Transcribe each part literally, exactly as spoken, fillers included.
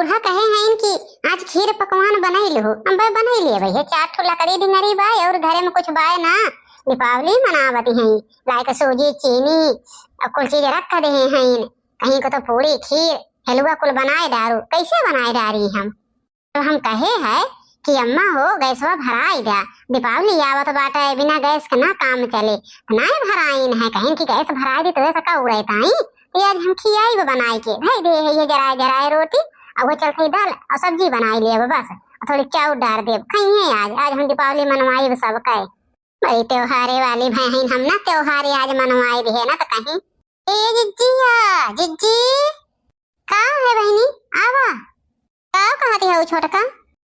बूढ़ा कहे हइन कि आज खीर पकवान बनई लिहो। अबे बनई लिए भैया, चार ठो लकड़ी डिंगरी बाय और घरे में कुछ बाय ना। दीपावली मनावत हई, लाइके सूजी, चीनी और कुल चीज रख देहे हइन। कहीं को तो पूड़ी, खीर, हलवा कुल बनाए डारू, कैसे बनाए डारी हम? तो हम कहे है कि अम्मा हो, गैसवा भराई द्या, दीपावली आवत बाटे, बिना गैस के ना काम चले। तो नाय भराइन है, कहीं कि गैस भराई दी तो ऐसा का उड़े ताई। तो आज हम खियाई बनाई के, धई दे है ये जराए जराए रोटी, और वो चलते दाल और सब्जी बनाई लेब बस, और थोड़ी चाउर डार देब, खइहे आज। आज हम दीपावली मनवाई सब कहे। बड़ी त्योहारे वाली भय हइन हम ना, त्योहारे आज मनवाई दिहे ना तो कहीं। ए जिज्जिया, जिज्जी, का है बहिनी? आवा। का कहत हऊ छोटका?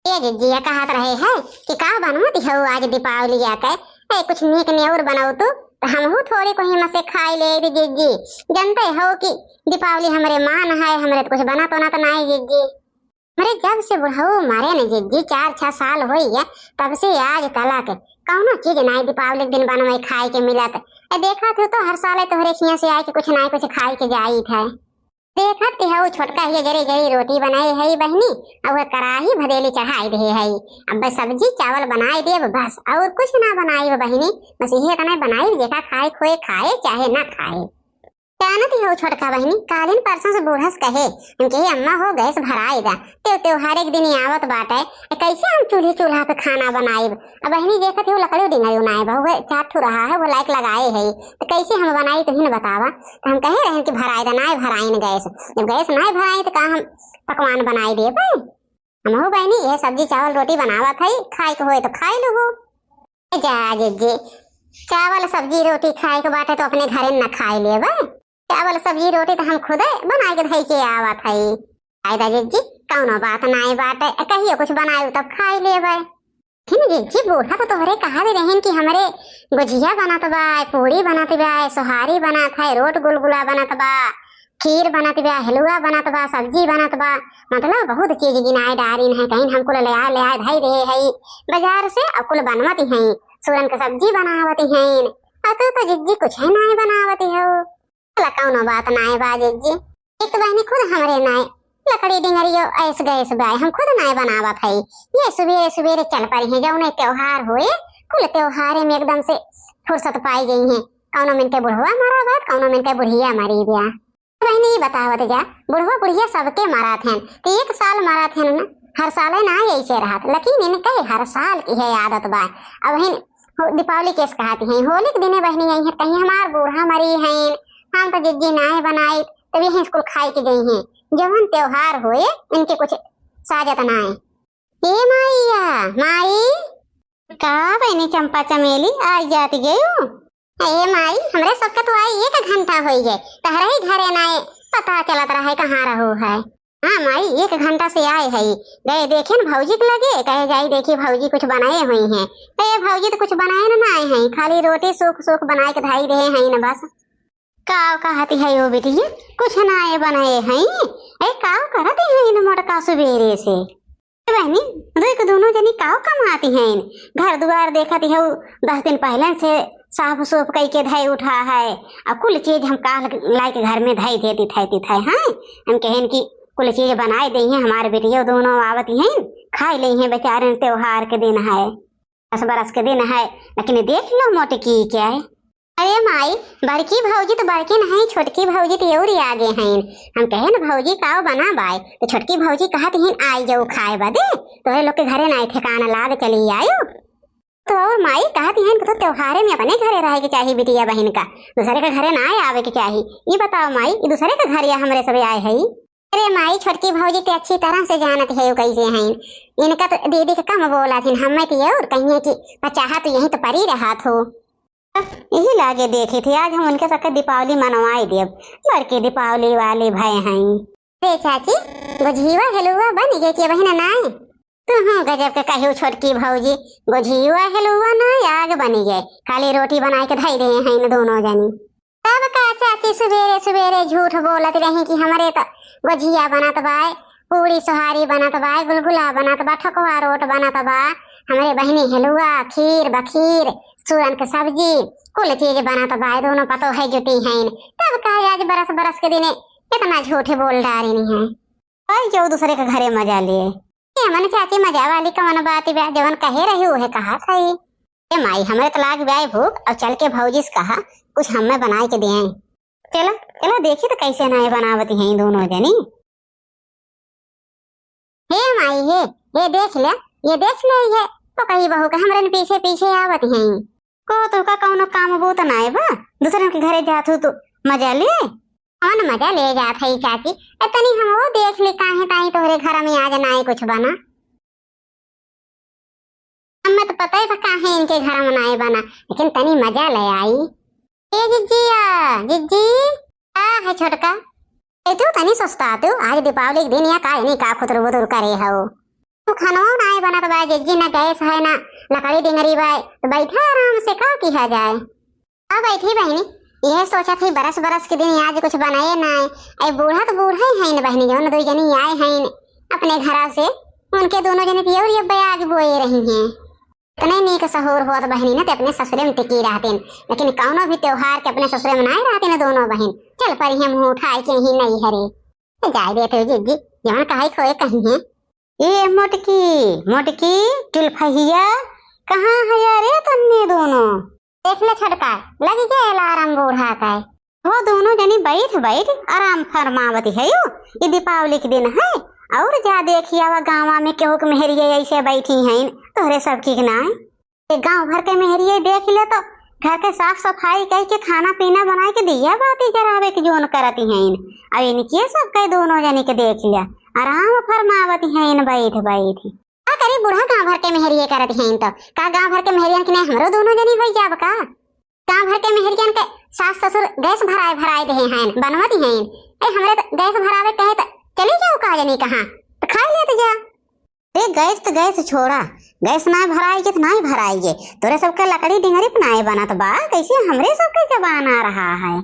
ए जिज्जिया कहत रहे है कि का बनवत हऊ आज दीपावली आके? ए, कुछ नीक नेउर बनऊ तू, तो हमहू थोड़ी कोही में से खाई ले रे जिज्जी। जानते हो कि दीपावली हमरे मान है, हमरे तो कुछ बनत उनत नाई जिज्जी। अरे, जब से बुढ़ऊ मरे न जिज्जी, चार छह साल होई है, तब से आज तलक कौनो चीज नाई दीपावली के दिन बनवे खाए के मिलत। ए, देखत हो तो हर साल तोहरे खिया से आए के कुछ नाई कुछ खाए के जाइत है। देखत हो छोटका हिया जरी जरी रोटी बनाए है बहिनी, और वह कराही भदेली चढ़ाई दे है। अब बस सब्जी चावल बनाए देब बस, और कुछ ना बनाई बहिनी, बस यही इतना बनाई, जेका खाए खोए खाए चाहे ना खाए। जानत हो छोटका बहिनी, कालिन परसों से बूढ़स कहे, हम कहे, "अम्मा हो, गैस भराई दा, त्योहार एक दिन ही आवत बाटे, ए, कैसे हम चूल्हे चूल्हा पे खाना बनाइब?" अब बहिनी देखत हो, लकड़ी डिंगरी उनाए बा, वह चार ठो रहा है, वो लाइक लगाए है, तो कैसे हम बनाई, तुही न बतावा। तो हम कहे रहन कि भराई दा, नाय भराइन गैस। जब गैस नाय भराई, तो का हम पकवान बनाई देबे? हमहू बहिनी, यह सब्जी चावल रोटी बनावत है, खाए के होए तो खाए लूहू। ए जा जिज्जी, चावल सब्जी रोटी खाए के बाटे तो अपने घरे न खाए लेबे। चावल सब्जी रोटी तो हम खुदे बनाए के धई के आवत हई। आए दा जिज्जी, कौनो बात नाई बाटे, कहियो कुछ बनाए तब खाए लेबे। फिर जिज्जी बूढ़ा तो तोहरे कहा दे रहन कि हमरे गुझिया बनत बा, पूड़ी बनत बा, सोहारी बनत है, रोट गुलगुला बनत बा, खीर बनत बा, हलवा बनत बा, सब्जी बनत बा, मतलब बहुत चीज गिनाए डारिन है, कहीं हम कुल ले आए, ले आए धई दे है बाजार से, और कुल बनवत हैं, सूरन के सब्जी बनावत हैं, और तू तो जिज्जी कुछ है नाय बनावत हो। चला कौनो बात नाय बा जिज्जी, एक तो बहिनी खुद हमरे नाय लकड़ी डिंगरियो ऐस गैस बाय, हम खुद नाय बनावत है, ये सुबेरे सुबेरे चल पड़ी हैं, जौने त्योहार होए, कुल त्योहारे में एकदम से फुर्सत पाई गई है, कौनो मिनके बुढ़वा मरा बात, कौनो मिनके बुढ़िया मरी ब्या। बहिनी, ई बतावत जा, बुढ़वा बुढ़िया सबके मरात हन, तो एक साल मरात हन ना, हर साले ना ऐसे रहत, लेकिन इनके हर साल की है आदत बा। अब हिन हो-, दीपावली केस कहती हैं, होली के दिने बहिनी आई हैं, कहीं हमार बूढ़ा मरी हैं, हम तो जिज्जी नाय बनाई, तब यही स्कूल खाए के गई हैं। जवन त्योहार होए, इनके कुछ साजत नाय। ए माइया, माई। का बहिनी चंपा चमेली, आई जाती गयू? ए माई, हमरे सबके तो आई एक घंटा होई गए, तहरे ही घरे नाय पता चलत रहे कहाँ रहू है। हाँ माई, एक घंटा से आए है, गए देखे न भौजी के लगे, कहे जाई देखी भौजी कुछ बनाए हुई हैं। ए भौजी तो कुछ बनाए न ना आए हैं, खाली रोटी सूख सूख बनाए के धाई रहे हैं न बस। काव कहती है ओ बिटिया, कुछ नाय बनाए हैं? ए काव करती है इन मोटका सुबेरे से? ए बहिनी, रुक, दोनों जनी काव कमाती हैं? घर दुआर देखती हो, दस दिन पहले से साफ सूफ कई के धई उठा है, और कुल चीज हम काल लाइके घर में धई देती थे, ती थे, हाँ? हम कहेन कि कुल चीज बनाए दे हैं, हमारे बिटिया दोनों आवती हैं, खाई ले हैं बेचारे, त्योहार के दिन है, दस बरस के दिन है, लेकिन देख लो मोटकी क्या है। अरे माई, बड़की भौजी तो बड़की नहीं, छोटकी भौजी तो एवरी आगे हैं। हम कहे न भौजी काव बना बाय, तो छोटकी भौजी कहत हिन आई जाऊ खाए बदे, तोहरे लोग के घरे नाई ठिकाना लाग चली आयो। तो और माई कहत हिन कि तो त्योहारे में अपने घरे रहे के चाही बिटिया बहिन का, दूसरे के घरे नाय आवे के चाही। ई बताओ माई, ई दूसरे के घर या हमरे सबे आए है? अरे माई, छोटकी भौजी के अच्छी तरह से जानत है कैसे हैं। इनका तो दीदी के कम बोला थिन, हमें तो और कहिए कि पचाहा तो यहीं तो परी रहा थो। यही लागे देखी थी, आज हम उनके सबके दीपावली मनवाई देब। बड़की दीपावली वाली भय हैं। अरे चाची, गोझिया हलुआ बन गए कि बहिन नाय? तू हूँ गजब के कहियो छोटकी भौजी, गोझिया हलुआ ना आग बन गए, खाली रोटी बनाए के धई रहे हैं इन दोनों जनी। तब का चाची सुबेरे सुबेरे झूठ बोलत रही कि हमरे त गोझिया बनत बाय, पूड़ी सोहारी बनत बाय, गुलगुला बनत बा, ठोकवा रोट बनत बा, हमरे बहिनी हलुआ, खीर, बखीर, सूरन के सब्जी, कुल चीज बनत बाय, दोनों पतोह जुटी हैं। तब का आज बरस बरस के दिने इतना झूठ बोल डारिन है। भाई केहू दूसरे के घरे मजा ले। ए, मन चाची, मजा वाली कवन बात बा? जवन कहे रही उहे कहा सही। ए माई, हमरे त लाग बा भूख, अब चल के भौजी से कहा कुछ हमें बनाए के दे। चला, चला देखी त कैसे नाए बनावती हैं दोनों जनी। हे माई हे, ये देख ले, ये देख ले, ये पकई बहू के हमरन पीछे पीछे आवत हैं। को तोका कौनो काम बूत नाए बा, दूसरन के घरे जात हो तो मजा ले। कौन मजा ले जात है चाची? ए, तनी हम वो देख ले, काहे ताई तोहरे घर में आज नाए कुछ बना। हमें तो पता ही था काहे इनके घर में नाए बना, लेकिन तनी मजा ले आई। ए जिज्जिया, जिज्जी, का है छोटका? ए तू तनी सुस्ता तू, आज दीपावली के दिन या का इन्हीं का खुतुर बुतुर करे हो? तू खानवा नाए बनत बा जिज्जी, ना गैस है ना लकड़ी डिंगरी बा, तो बैठा आराम से का किया जाए। अब बैठी बहिनी, यह सोचत ही बरस बरस के दिन आज कुछ बनाए नाए। ए बूढ़ा तो बूढ़ा ही है बहिनी, जौन दुई जनी आए हैं अपने घरा से, उनके दोनों जने पियौर ये बयाग बोए रही हैं। इतने नीक सहूर होत बहिनी न, ते अपने ससुरे में टिकी रहतीन, लेकिन कौनो भी त्योहार के अपने ससुरे में नाए रहतीन दोनों बहिन। चल परी हम मुँह उठाए के ही नहीं हरे। तो जाए देते हो जिज्जी, जवन कहे खोए कहीं है। ए मोटकी, मोटकी, चुलफहिया, कहाँ है यार ये तन्ने दोनों? देख ले छोटका, लग गया अलार्म बूढ़ा का। हो दोनों जनी बैठ बैठ आराम फरमावती है यो, ये दीपावली के दिन है। और जा देखिया वा गाँवा में केहू के मेहरिये ऐसे बैठी हैं तोहरे सब की नाई। ये गाँव भर के मेहरिये देख ले तो घर के साफ सफाई कई के खाना पीना बनाए के दिया बाती जरावे के जोन करती हैं। अब इनके सब के दोनों जनी के देख लिया, आराम फरमावती हैं बैठ बैठ। का करी बूढ़ा, गाँव भर के मेहरिये करत हैं तो का गाँव भर के मेहरियन के नहीं हमरो दोनों जनी होई जाब का? गाँव भर के मेहरियन के सास ससुर गैस भराए भराए देहे हैं, बनवत हैं। ए, हमरे तो गैस भरावे कहे तो चली जाओ का जनी कहाँ, तो खाई लेत जा। ए, गैस तो गैस छोड़ा, गैस ना भराई के तो नहीं भराई के, तोरे सबके लकड़ी डिंगरी पे नाई बनत बा, कैसे हमरे सबके जबान आ रहा है।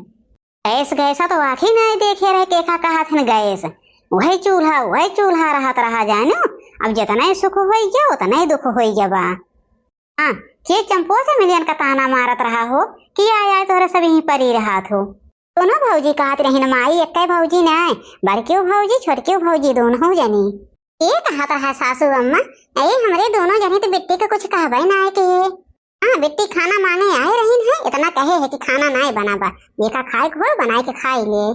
गैस गैसा तो आँखी नाई देखे रहे, केका कहत हन गैस, वही चूल्हा, वही चूल्हा रहत रहा जानो। अब जितना ही सुख होई गया, उतना ही दुख होई गया बा। हाँ, के चंपो से मिलियन का ताना मारत रहा हो कि आय आय तोहरे सब यहीं परी रहत हो। दोनों भौजी कहत रहिन, माई, एक्के भौजी नाय, बड़कियो भौजी, छोटकियो भौजी, दोनों जनी। ये कहत रहा सासू अम्मा, ए, हमरे दोनों जनी तो बिट्टी के कुछ कहबे नाय के। हाँ, बिट्टी खाना मांगे आए रहिन है, इतना कहे है कि खाना नाय बना बा, जेका खाए के हो बनाए के खाई ले।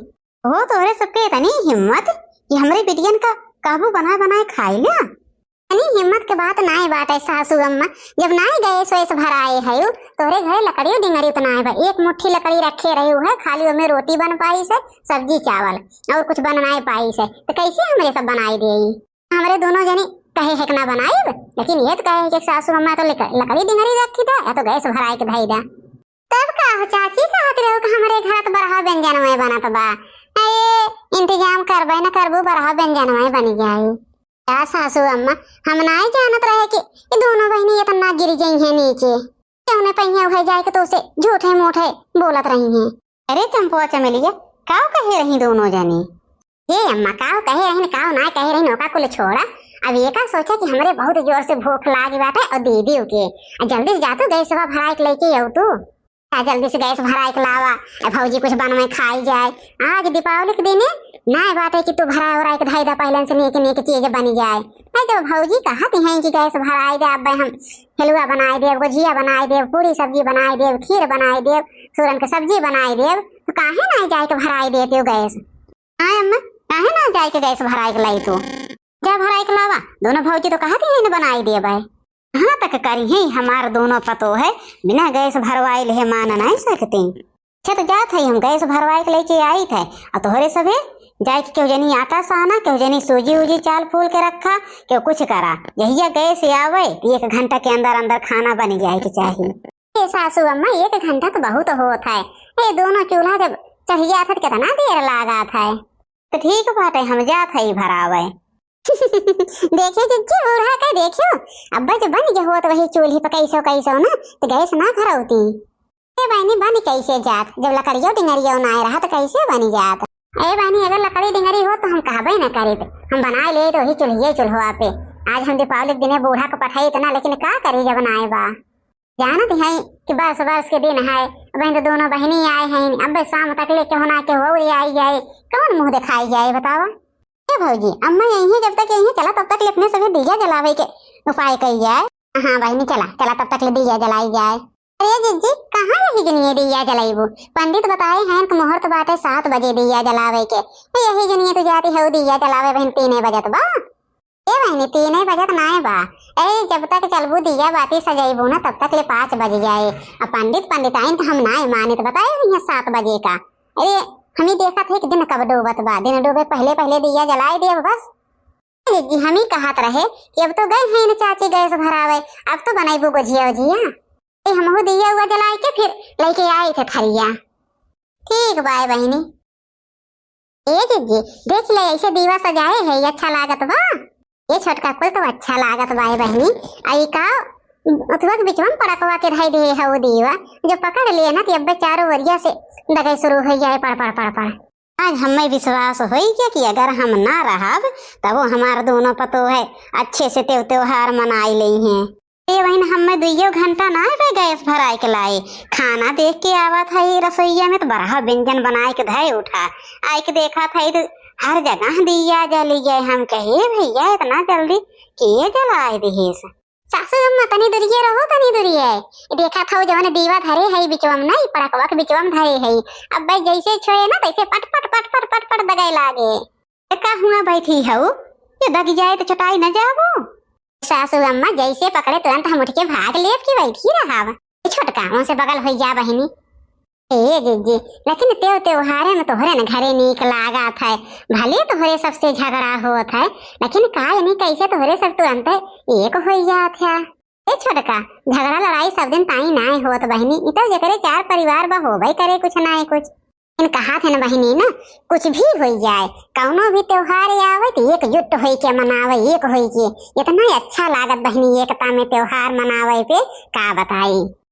हो, तोहरे सबके इतनी हिम्मत कि हमरे बिटियन का कहबू बनाए बनाए खाई ले। इतनी हिम्मत के बात नाय बाटे सासू अम्मा, जब नाय गैस वैस भराए है, तोहरे घरे लकड़ियो डिंगरी तो नाय बा, एक मुट्ठी लकड़ी रखे रहे है, खाली ओमे रोटी बन पाई से, सब्जी चावल, और कुछ बन नाय पाई से, तो कैसे हमरे सब बनाई देई? हमरे दोनों जनी कहे है कि ना बनाइब, लेकिन ये तो कहे है कि सासू अम्मा तो लक-, लकड़ी डिंगरी रखी दा, या तो गैस भराए के धई दा। तब का हो चाची, कहत रहो कि हमरे घर तो बरहा व्यंजन में बनत बा। ए, इंतजाम करबे न करबू, बरहा व्यंजन में बनी जाई। का सासू अम्मा, हम नाई जानत रहे कि ये दोनों बहिनी इतना गिर गई हैं नीचे। जौने पहिया उहे जाए के तो से झूठे मूठे बोलत रही हैं। अरे चंपुआ चमेलिया, काव कहे रही दोनों जनी? हे अम्मा, काव कहे रही, काव ना कहे रही, ओका कुल छोड़ा। अब एका सोचा कि हमरे बहुत जोर से भूख लागी बाटे और दीदी के। आ जल्दी से जा तू गैसवा भराए के लेके आओ तू। आ जल्दी से गैस भराए के लावा। ए भौजी कुछ बनवे खाई जाए। आज दीपावली के दिने नाय बाटे कि तू भराए उराए के धई दा, पहले से नीक नीक चीज बनी जाए। नहीं तो भौजी कहत हैं कि गैस भराए दे, अब हम हलवा बनाए देब, गुजिया बनाए देब, पूरी सब्जी बनाए देब, खीर बनाए देब, सूरन के सब्जी बनाए देब, तो काहे नाय जाए के भराए देते हो गैस? हाँ अम्मा, काहे ना जाए के गैस भराए के लाई तू? जा भराए के लावा, दोनों भौजी तो कहत हैं न बनाए देबे। कहाँ तक करी हैं हमार दोनों पतोह है, बिना गैस भरवाए ले मान नाय सकती। अच्छा तो जात है, हम गैस भरवाए के लेके आई थे, और तोहरे सभे जाए के केहू जनी आटा साना, केहू जनी सूजी उजी चाल फूल के रखा, केहू कुछ करा। जहिया गैस आवे तो एक घंटा के अंदर अंदर खाना बन जाए के चाही। ए सासू अम्मा, एक घंटा तो बहुत होत है। ए दोनों चूल्हा जब चढ़ जात है तो कितना देर लागत है। तो ठीक बाटे, हम जात है भरावे। देखियो जिज्जी, बूढ़ा के देखियो, अब्बा जब बन गए होत वही चूल्ही पे कैसो कैसो ना, तो गैस ना भरौती। ए बहनी, बन कैसे जात, जब लकड़ियो डिंगरियो ना रहा तो कैसे बन जात? ए बहनी, अगर लकड़ी डिंगरी हो तो हम कहबे न करीत, हम बनाए ले तो वही चूल्हिए चूल्हवा पे। आज हम दीपावली के दिने बूढ़ा को पठाई इतना, लेकिन का करी जब नाए बा। जानत है कि बरस बरस के दिन है, अब तो दोनों बहनी आए हैं, अब शाम तक ले केहू ना केहू और आई जाए, कौन मुंह दिखाई जाए बतावा? ए भौजी, अम्मा यहीं जब तक यहीं चला, तब तक ले अपने सभी दिया जलावे के उपाय कई जाए। हाँ बहिनी, चला चला, तब तक ले दिया जलाई जाए। अरे जिज्जी, कहाँ यही जनिए दिया जलाइबू? पंडित बताए हैं कि मुहूर्त बाटे सात बजे दिया जलावे के। ए, यही जनिए तू जाती हऊ दिया जलावे बहिन, तीने बजत बा। ए बहिनी, तीने बजत नाय बा। ए, जब तक चलबू दिया बाती सजाइबू ना, तब तक ले पाँच बज जाए। अब पंडित पंडिताइन तो हम नाय मानित, बताए हुई हैं सात बजे का। अरे, हम ही देखत है कि दिन कब डूबत बा, दिन डूबे पहले पहले दिया जलाए देब बस। ए जिज्जी, हम ही कहत रहे कि अब तो गए हैं न चाची गैस भरावे, अब तो बनाइबू गोझिया उझिया। ए, हमहू दिया उआ जलाए के फिर लेके आई थे थरिया। ठीक बाय बहिनी। ए जिज्जी, देख ले, ऐसे दीवा सजाए है, ये अच्छा लागत बा। ये छोटका कुल तो अच्छा लागत बाय बहिनी। आई का उथवा के बिचवा में पड़कवा के धई दिए है वो दीवा, जो पकड़ लिए ना कि अब्बे चारों ओरिया से दगे शुरू हो जाए, पड़ पड़ पड़ पड़। आज हमें विश्वास होई गया कि अगर हम ना रहब, तब वो हमार दोनों पतोह है अच्छे से त्यों त्योहार मनाई लेई हैं। ए बहिन, हमें दुइयो घंटा ना आवे गैस भराए के लाए, खाना देख के आवत है रसोईया में तो बरहा व्यंजन बनाए के धए उठा, आए के देखत है तो हर जगह दिया जली गए। हम कहे, "भैया, इतना जल्दी के जलाए दिहेस?" सासू अम्मा, तनी दुरिये रहो, तनी दुरिये। देखत हौ जवन दीवा धरे है बिचवा में, नहीं, पड़कवा के बिचवा में धरे है। अब भाई जैसे छोए ना, तैसे पट पट पट पट पट पट दगे लागे। ए, का हुआ बैठी हऊ? ये दग जाए तो चटाई न जाबू? सासू अम्मा, जैसे पकड़े तुरंत हम उठ के भाग लेब कि बैठी रहब। ए छोटका, उनसे बगल होई जा बहिनी। ए जिज्जी, लेकिन त्यों त्योहारे में तोहरे न घरे नीक लागत है। भले तोहरे सबसे झगड़ा होत है, लेकिन का जानी कैसे तोहरे सब तुरंत एक होई जात है। ए छोटका, झगड़ा लड़ाई सब दिन ताई नाय होत बहिनी, इ तो जेकरे चार परिवार बा होबे करे कुछ नाय कुछ। इन कहा थे न बहिनी न, कुछ भी होई जाए, कौनो भी त्योहार आवे तो एकजुट होई के मनावे, एक होई के। इतना अच्छा लागत बहिनी एकता में त्योहार मनावे पे, का बताई।